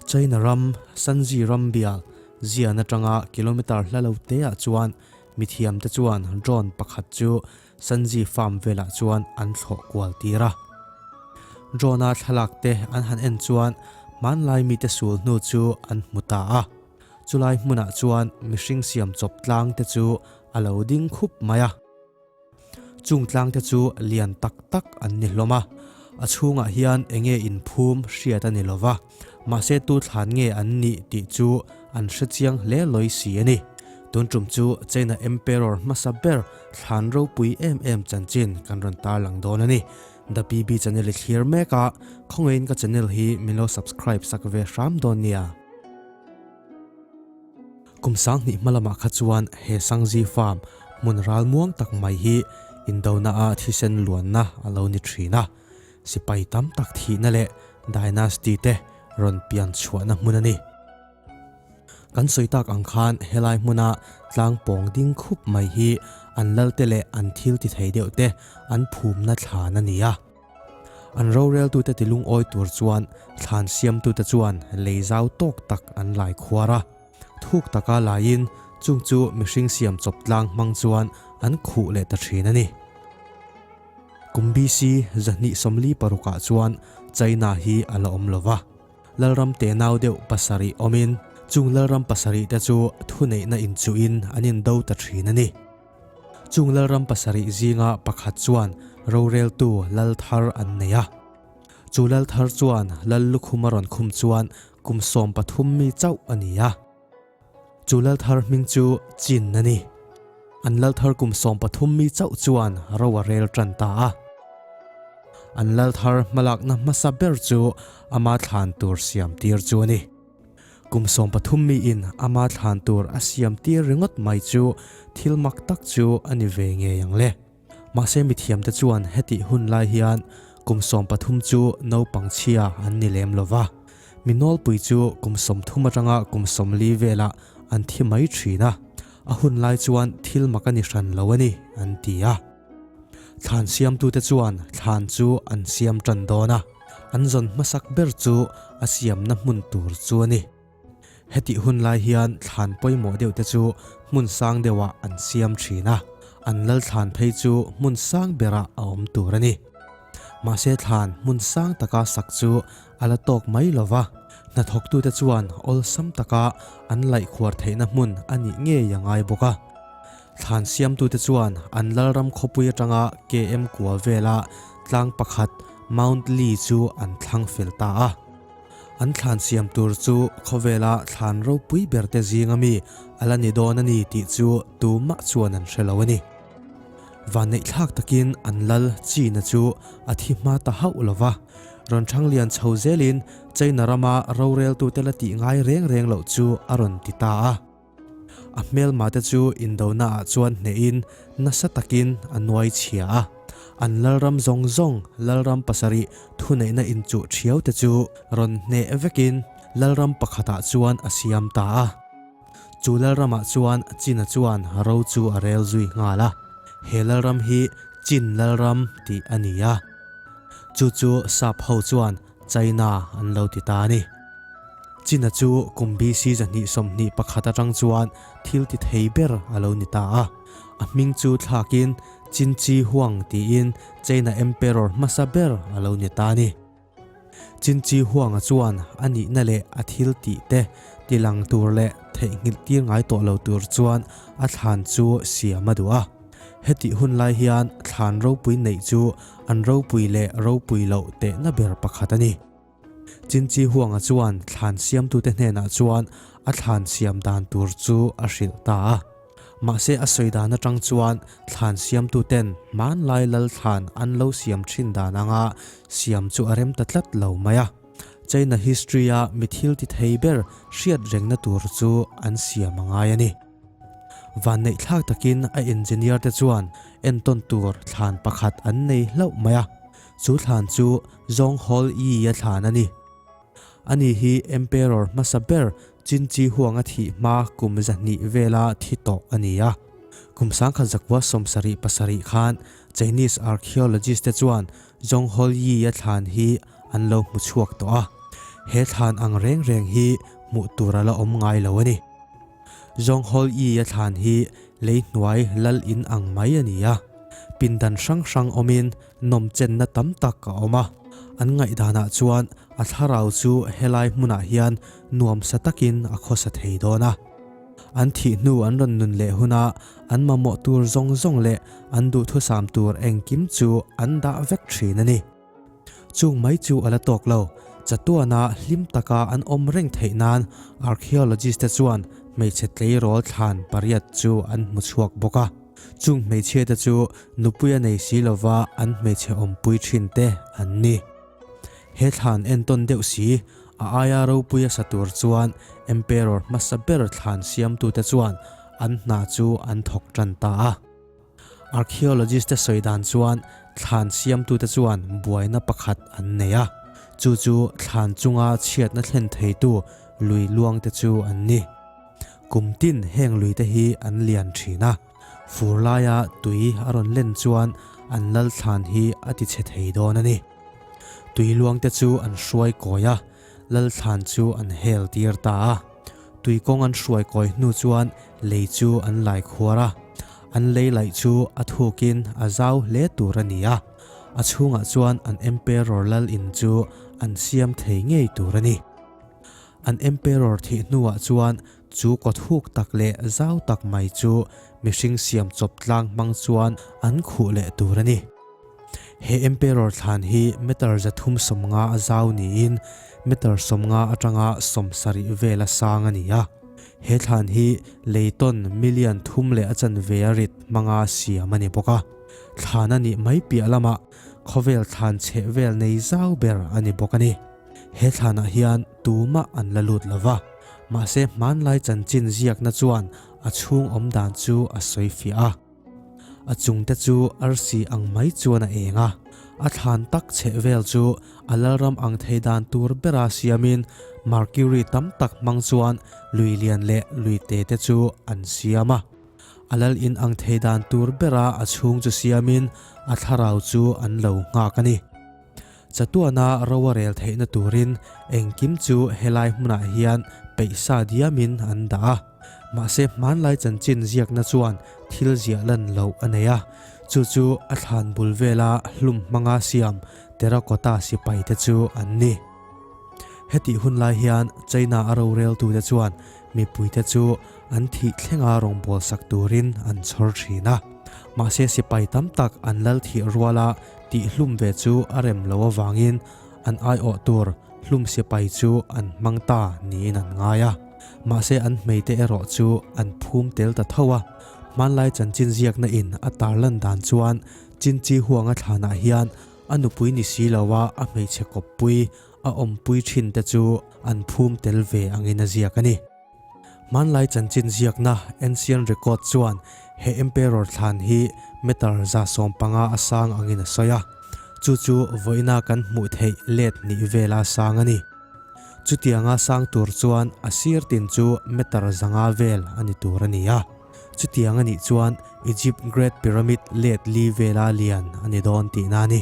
China ram Shanxi ram bial Xi'an atanga kilometre hla lo te ah chuan mithiam te chuan drone pakhat chu Shanxi farm velah chuan an thlawh kual tir a. Drone a thlalak te an han en chuan hmanlai mite sul hnu chu an hmu ta a. Chulai hmunah chuan mihring siam chawp tlang te chu a lo ding khup mai a. Chung tlang te chu lian tak tak an ni hlawm a, a chhungah hian enge inphum hriat a ni lo va, mahse tu thlan nge an nih tih chu an hre chiang hle lawi si a ni. Tun tum chu China Emperor hmasa ber thlan ropui em em chanchin kan rawn tarlang dawn a ni. The PB channel i thlir mek a, khawngaihin ka channel hi min lo subscribe sak ve hram dawn nia. Kum 2000 hma lamah kha chuan he Sangzi Farm hmun ral muang tak mai hi indona a thisen luanna a lo ni thin a, sipai tam tak thihna leh dynasty te rawn pian chhuahna hmun a ni. Kan sawi tak ang khan helai hmuna tlang pawng ding khup mai hi an lalte leh an thil ti thei deuh te an phumna thlan a ni a. An roreltute ti lungawi tur chuan thlan siamtute chuan lei zau tawk tak an lai khuar a. Thuk taka laiin chung chu mihring siam chawp tlang hmang chuan an khuh leh ta thin a ni. Kum BC 246 ah chuan China hi a la awm lo va. Lalram tenau deuh pasarih awmin chung lalram pasarih te chu thuneihna inchuhin an indo ta thin a ni. Chung lalram pasarih zinga pakhat chuan roreltu lal thar an nei a. Chu lal thar chuan lal lukhum a rawn khum chuan kum 13 mi chauh a ni a. Chu lal thar hming chu Chin a ni. An lal thar kum 13 mi chauh chuan ro a rel tan ta a. An lal thar hmalakna hmasa ber chu ama thlan tur siam tir chu a ni. Kum 13 mi in ama thlan tur a siam tir ringawt mai chu thil mak tak chu a ni ve ngei ang le. Mahse mithiam te chuan hetih hun lai hian kum 13 chu naupang chhia an ni lem lo va. Mi nawlpui chu kum 30 atanga kum 40 velah an thi mai thin a, a hun lai chuan thil mak a ni hran lo a ni an ti a. Thlan siamtute chuan thlan chu an siam tan dawn a, an zawn hmasak ber chu a siamna hmun tur chu a ni. Hetih hun lai hian thlan pawimawh deuh te chu hmun sang deuhah an siam thin a, an lal thlan phei chu hmun sang berah a awm tur a ni. Mahse thlan hmun sang taka sak chu a la tawk mai lo va, hnathawktute chuan awlsam taka an laihkhuar theihna hmun a nih ngei a ngai bawk a. Thlan siamtute chuan an lalram khawpui atanga KM kua vela tlang pakhat Mount Li chu an thlang fel ta a. An thlan siam tur chu khawvela thlan ropui berte zinga mi a la ni dawn a ni tih chu tumah chuan an hre lo a ni. Vanneih thlak takin an lal China chu a thi hma ta hauh lo va, rawn thanglian chho zelin China rama roreltute la tih ngai reng reng loh chu a rawn ti ta a. A hmelma te chu indona ah chuan hnehin nasa takin a nuai chhia a. An lalram zawng zawng lalram pasarih thuneihna inchuh thiau te chu rawn hneh vekin lalram pakhatah chuan a siam ta a. Chu lalramah chuan China chuan ro chu a rel zui nghal a. He lalram hi Chin lalram tih a ni a. Chu chu sap ho chuan China an lo ti ta a ni. China chu kum BC 221 atang chuan thil ti thei ber a lo ni ta a. A hming chu thlakin Qin Shi Huang tiin China Emperor hmasa ber a lo ni ta a ni. Qin Shi Huang-a chuan a nihna leh a thil tih te tilang tur leh theihnghilh tir ngai tawh lo tur chuan a thlan chu siam a duh a. Hetih hun lai hian thlan ropui neih chu an ropui leh ropui loh tehna ber pakhat a ni. Qin Shi Huang-a chuan thlan siamtute hnenah chuan a thlan siam dan tur chu a hrilh ta a. Mahse a sawi dan atang chuan thlan siamtuten hmanlai lal thlan an lo siam thin dan anga siam chu a rem ta tlat lo mai a. China history-a mi thil ti thei ber hriat rengna tur chu an siam a ngai a ni. Vanneih thlak takin a engineer te chuan entawn tur thlan pakhat an nei hlauh mai a. Chu thlan chu Zhong Hall Yi-a thlan a ni. Ani hi Emperor hmasa ber Qin Shi Huang-a thih hma kum 200 vela thi tawh a ni a. Kum 1977 khan Chinese archaeologist te chuan Zhong Hall Yi-a thlan hi an lo hmu chhuak tawh a. He thlan ang reng reng hi hmuh tur a la awm ngai lo a ni. Zhonghol Yi-a thlan hi lei hnuai lal in ang mai a ni a. Pindan hrang hrang awmin nawmchenna tam tak a awm a. An ngaihdanah chuan a thlarau chu helai hmunah hian nuamsa takin a khawsa thei dawn a. An thih hnu an rawn nun leh huna an mamawh tur zawng zawng leh an duhthusam tur engkim chu an dah vek thin a ni. Chung mai chu a la tawk lo. Chatuana hlim taka an awm reng theih nan archaeologist te chuan hmeichhe tleirawl thlan pariat chu an hmu chhuak bawk a. Chung hmeichhia te chu nupui a nei si lova an hmeichhe awmpui thin te an ni. He thlan entawn deuh si, a aia ropui a sa tur chuan Emperor hmasa ber thlan siamtute chuan an hna chu an thawk tan ta a. Archaeologist te sawi dan chuan thlan siamtute chuan buaina pakhat an nei a, chu chu thlan chunga chhiatna thlen theitu lui luang te chu an ni. Kum tin heng lui te hi an lian thin a, fur laia tui a rawn len chuan an lal thlan hi a ti chhe thei dawn a ni. Tui luang te chu an hruai kawi a, lal thlan chu an hel tir ta a. Tui kawng an hruai kawi hnu chuan lei chu an lai khuar a, an lei laih chu a thukin a zau hle tur a ni a, a chhungah chuan an Emperor lal in chu an siam thei ngei tur a ni. An Emperor thih hnuah chuan chu kaw thuk tak leh zau tak mai chu mihring siam chawp tlang hmang chuan an khuh leh tur a ni. He Emperor thlan hi meter 350 a zau niin meter 50 atanga 70 vela sang a ni a. He thlan hi lei tawn million thum leh a chanve a rit hmanga siam a ni bawk a. Thlan a nih mai piah lamah khawvel thlan chheh vel nei zau ber a ni bawk a ni. He thlanah hian tumah an la lut lo va, mahse hmanlai chanchin ziakna chuan a chhung awm dan chu a sawi fiah a. A chungte chu arsi ang mai chuan a eng a, a thlan tak chheh vel chu a lalram ang thei dan tur bera siamin mercury tam tak hmang chuan lui lian leh lui te te chu an siam a. A lal in ang thei dan tur bera a chhung chu siamin a thlarau chu an lo nghak a ni. Chatuana ro a rel theihna turin engkim chu helai hmunah hian peihsa diamin an dah a. Mahse hmanlai chanchin ziakna chuan thil ziah lan loh a nei a, chu chu a thlan bul vela hlum hmanga siam terracotta sipaite chu an ni. Hetih hun lai hian China a roreltute chuan mipuite chu an thih thlenga rawngbawlsak turin an chhawr thin a. Mahse sipai tam tak an lal thih ruala tihhlum ve chu a rem lo avangin an aiawh tur hlum sipai chu an hmang ta niin an ngai a. Mahse an hmeite erawh chu an phum tel ta tho a. Hmanlai chanchin ziakna in a tarlan dan chuan Chinchi Huanga thlanah hian a nupui ni si loa a hmeichhe kawppui a awmpui thin te chu an phum tel ve angin a ziak a ni. Hmanlai chanchin ziakna Ancient Record chuan he Emperor thlan hi meter 150 a sang angin a sawi a, chu chu vawiina kan hmuh theih let hnih vela sang a ni. Chutianga sang tur chuan a sir tin chu meter 500 vel a ni tur a ni a, chutiang a nih chuan Egypt Great Pyramid let li vela lian a ni dawn tihna a ni.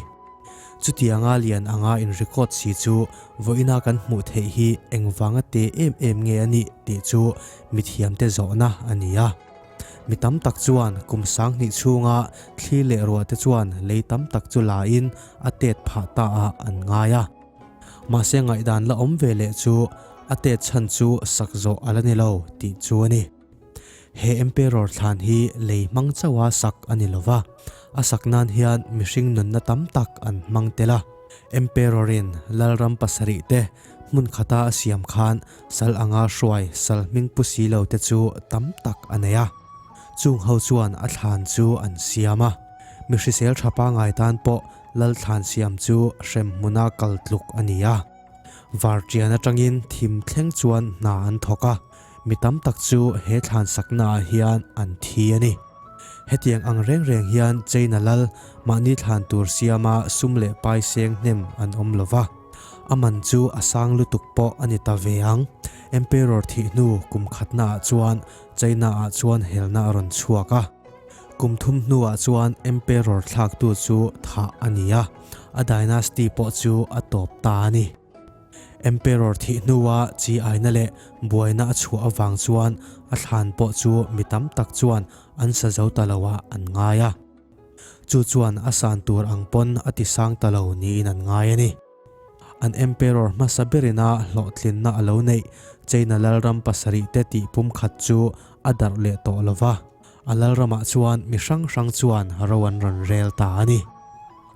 Chutianga lian anga in record si chu vawiina kan hmuh theih hi engvanga te em em nge a nih tih chu mithiamte zawhna a ni a. Mi tam tak chuan kum 2000 chhunga thli leh ruah te chuan lei tam tak chu la in a tet phah ta ah an ngai a. Mahse ngaihdan la awm ve leh chu a tet chhan chu sak zawh a la ni lo tih chu a ni. He Emperor thlan hi lei hmang chauha sak a ni lova, a sak nan hian mihring nunna tam tak an hmang tel a. Emperor-in lalram pasarih te hmun khata a siam khan sal anga hruai sal hming pu si lo te chu tam tak a nei a. Chung ho chuan a thlan chu an siam a. Mi hrisel tha pangai tan pawh lal thlan siam chu hrem hmuna kal tluk a ni a. Varṭian aṭangin thim thleng chuan hna an thawk a, mi tam tak chu he thlan saknaah hian an thi a ni. Hetiang ang reng reng hian China lal mahni thlan tur siama sum leh pai seng hnem an awm lo va, a man chu a sang lutuk pawh a ni ta ve ang. Emperor thih hnu kum khatnaah chuan China-ah chuan helna a rawn chhuak a. Kum thum hnuah chuan Emperor thlaktu chu thah a ni a, a dynasty pawh chu a tawp ta a ni. Emperor thih hnua chi aina leh buaina a chhuah avang chuan a thlan pawh chu mi tam tak chuan an sa zo ta lo ah an ngai a. Chu chuan a san tur ang pawn a ti sang ta lo niin an ngai a ni. An Emperor hmasa berina hlawhtlinna a lo neih China lalram pasarih te tih pumkhat chu a darh leh tawh lo va. A lalramah chuan mi hrang hrang chuan ro an rawn rel ta a ni.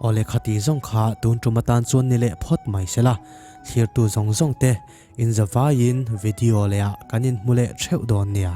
Aw lehkha tih zawng kha tun tum atan chuan ni leh phawt mai se la, thlirtu zawng zawng te inzavaiin video lehah kan inhmu leh theuh dawn nia.